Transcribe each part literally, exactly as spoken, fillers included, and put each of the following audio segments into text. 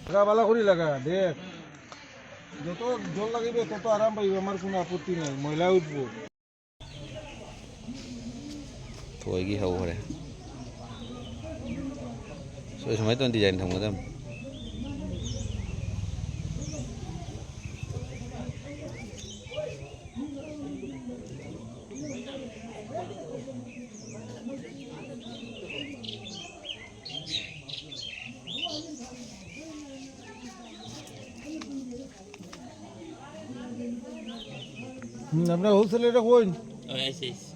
লাগা ভালা করি লাগা, দেখ। যত জল লাগিবে, তত আরাম পাইবে, আমার কোনো আপত্তি নাই। ময়লা উঠবো। ꯊꯣꯏꯒꯤ ꯍꯧꯈ꯭ꯔꯦ꯫ ꯁꯣꯏ ꯁꯨꯃꯥꯏꯅ ꯇꯧꯅ design ꯊꯝꯒꯗꯕꯅꯤ꯫ হুম, আপনার হোলসেল এটা কই? ওই আইসে, আইসে।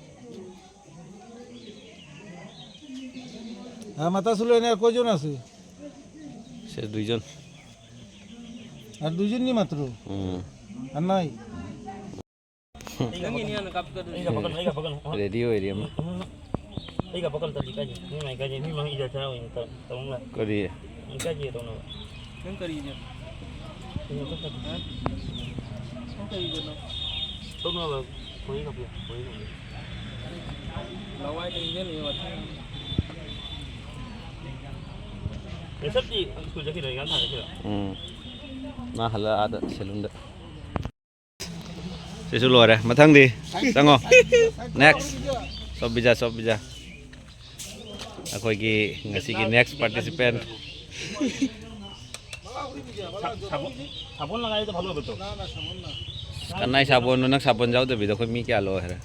হ্যাঁ, মাথা চুলো এনে আর কয়জন আছে? সে দুইজন। আর দুইজন নি মাত্র? হুম। আর নাই? Nang ini ano, kapka doon. Ready, ready, ama. Ika bakal tadi kaji. Ini mai kaji, ini mang ija tahu ini tahu tahu nggak? Kau dia. Ini kaji tahu nggak? Nang kari ija. Ini apa tadi? Hah? Nang kari ija, no? Tahu nggak, Bang? Kau ini apa? Kau ini apa? Lawai kari ija ni, wat. Ini sab di, aku jaga dari kan sana kira. Hmm. Nah, hala ada selunda. ꯁꯤꯁꯨ ꯂꯣꯏꯔꯦ꯫ ꯃꯊꯪꯗꯤ ꯆꯪꯉꯣ꯫ Next꯫ Soft pizza, soft pizza꯫ ꯑꯩꯈꯣꯏꯒꯤ ꯉꯁꯤꯒꯤ next participant꯫ ꯁꯥꯕꯣꯟ ꯂꯒꯥꯏꯗ ꯐꯜꯂꯣ ꯕꯇꯣ꯫ ꯀꯅꯥꯏ ꯁꯥꯕꯣꯟꯅꯣ? ꯅꯪ ꯁꯥꯕꯣꯟ ꯌꯥꯎꯗꯕꯤꯗ ꯑꯩꯈꯣꯏ ꯃꯤ ꯀꯌꯥ ꯂꯣꯏꯈ꯭ꯔꯦ?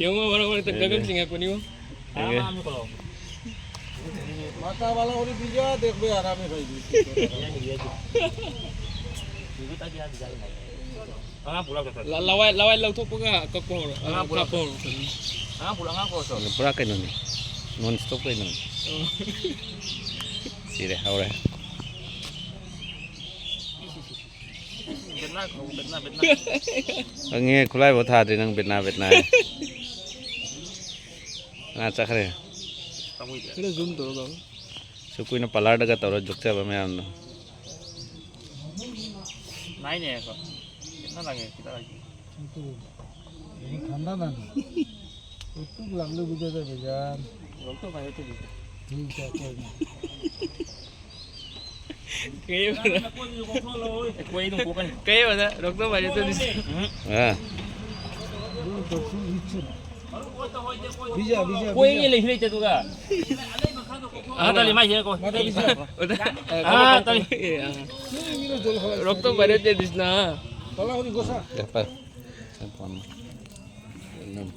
ꯌꯦꯡꯉꯣ, ꯃꯔꯛ ꯃꯔꯛꯇ ꯒꯒꯝ ꯆꯤꯡꯉꯛꯄꯅꯤꯉꯣ꯫ ꯌꯦꯡꯒꯦ꯫ ꯃꯥꯇꯥ ꯋꯥꯂꯥ ꯑꯣꯏꯔꯗꯤ ꯄꯤꯖꯥ ꯗꯦꯈꯣ ꯌꯥꯔ, ꯍꯃꯦ ꯈꯥꯏꯗꯤ꯫ ꯂ-, ꯂꯋꯥꯏ, ꯂꯋꯥꯏ ꯂꯧꯊꯣꯛꯄꯒ ꯀꯛꯄ ꯍꯧꯔꯣ꯫ ꯑ, ꯀꯥꯞꯄ ꯍꯧꯔꯣ꯫ ꯄꯨꯔꯥ ꯀꯩꯅꯣꯅꯤ꯫ Non stop ꯀꯩꯅꯣꯅꯤ꯫ ꯑꯣ꯫ ꯁꯤꯔꯦ, ꯍꯧꯔꯦ꯫ ꯈꯪꯉꯦ, ꯈꯨꯠꯂꯥꯏꯐꯥꯎ ꯊꯥꯗ꯭ꯔꯤ ꯅꯪ ꯕꯦꯠꯅꯥ ꯕꯦꯠꯅꯥ ꯍꯥꯏ꯫ ꯀꯅꯥ ꯆꯠꯈ꯭ꯔꯦ? ꯈꯔ zoom ꯇꯧꯔꯒ꯫ ꯁꯨ ꯀꯨꯏꯅ ꯄꯥꯔꯂꯔꯗꯒ ꯇꯧꯔ ꯖꯨꯛꯆꯕ ꯃꯌꯥꯝꯗꯣ꯫ ꯅꯥꯏꯅꯦ ꯑꯩꯈꯣꯏ꯫ ꯈꯤꯇꯪ ꯂꯥꯡꯉꯦ, ꯈꯤꯇꯪ ꯂꯥꯡꯉꯦ꯫ ঠান্ডা না। একটু লাগলে বুঝা যাবে জান। রক্ত বাইরে তো দিতে। ঠিক আছে। ꯀꯩꯕꯗ ꯔꯣꯛꯇꯣ ꯚꯥꯏꯔꯦꯠꯇ ꯗꯤꯁ- ꯑꯥ꯫ ꯗꯛꯁꯤꯟ ꯏꯠꯁꯤꯟ꯫ ꯕꯤꯖꯥ, ꯕꯤꯖꯥ, ꯀꯣꯏ ꯕꯤꯖꯥ꯫ ꯂꯩꯁꯨ ꯂꯩꯇꯦ ꯑꯗꯨꯒ꯫ ꯑꯥ, ꯇꯜꯂꯤ, ꯃꯥꯏꯁꯦ ꯀꯣ꯫ ꯃꯥꯗ ꯕꯤꯖꯥ꯫ ꯑꯥ, ꯇꯜꯂꯤ꯫ ꯅꯣꯏ ꯃꯤꯅ ꯖꯣꯜ ꯈꯣꯂꯥ ꯔꯣꯛꯇꯣ ꯁꯤꯗꯤ꯫ ꯚꯥꯏꯔꯦꯠꯇ ꯗꯤꯁꯅ꯫ ꯀꯂꯥ ꯍꯣꯗꯤ ꯒꯣꯁꯥ꯫ ꯌꯥꯄꯥ꯫ ꯌꯥꯄꯥ꯫ ꯅꯝ꯫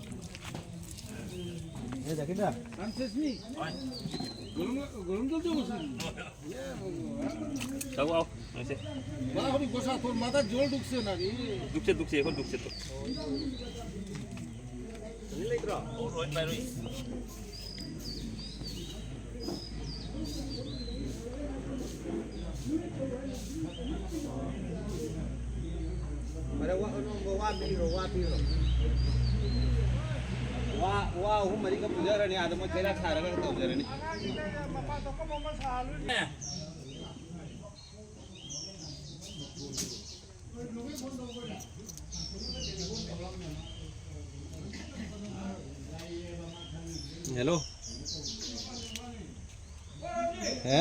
ꯑꯦ, ꯖꯥꯀꯤꯔꯗꯥ꯫ ꯒꯔꯝ, ꯒꯔꯝ ꯖꯣꯜ ꯖꯣꯜ ꯒꯣꯁꯥ꯫ ꯂꯥꯛꯑꯣ, ꯂꯥꯛꯑꯣ, ꯉꯁꯤ꯫ ꯃꯥ ꯍꯧꯖꯤꯛ ꯒꯣꯁꯥ ꯊꯣꯡ ꯃꯥꯗ ꯖꯣꯜ ꯗꯨꯛꯁꯦ ꯅꯥꯔꯤ꯫ ꯗꯨꯛꯁꯦ, ꯗꯨꯛꯁꯦ, ꯑꯩꯈꯣꯏ ꯗꯨꯛꯁꯦ ꯇꯣ꯫ ꯂꯩꯇ꯭ꯔꯣ? ꯑꯣ, ꯂꯣꯏ ꯄꯥꯏꯔꯣꯏ꯫ ꯃꯔꯛ ꯋꯥ, ꯑꯅꯣꯝꯕ ꯋꯥ ꯄꯤꯔꯣ, ꯋꯥ ꯄꯤꯔꯣ꯫ ꯋꯥ, ꯋꯥ ꯑꯍꯨꯝ ꯃꯔꯤꯒ ꯄꯨꯖꯔꯅꯤ, ꯑꯥꯗ ꯃꯣꯏ ꯀꯩꯔꯥꯛ ꯁꯥꯔꯒ ꯇꯧꯖꯔꯅꯤ꯫ Hello. হে?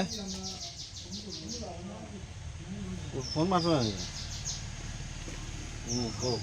ফোন মারছো না? হুম, কও।